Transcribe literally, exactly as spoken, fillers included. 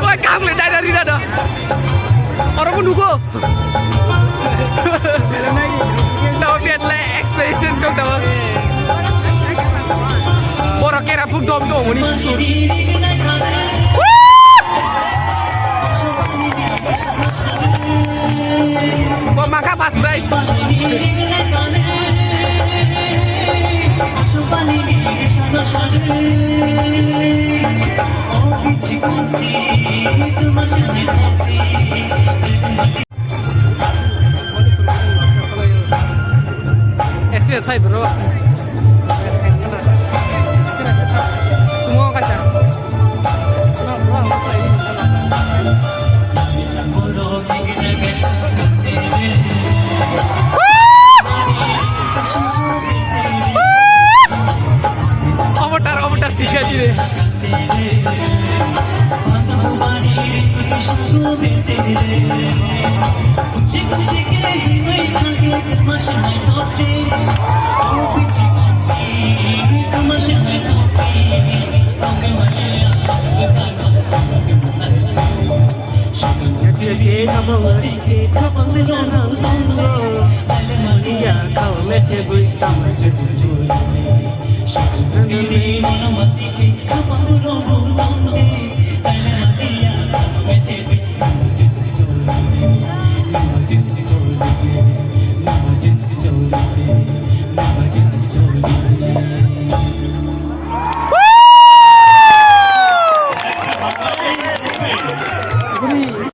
Oi, kaham le dai dai rida da. Oro bo nugo. Tamo biat le expression kok tamo. Borok kera phuk dom dom ni. Bo maka first prize. S B S five bro. Tumo kaisa. Avatar, avatar sikha di re.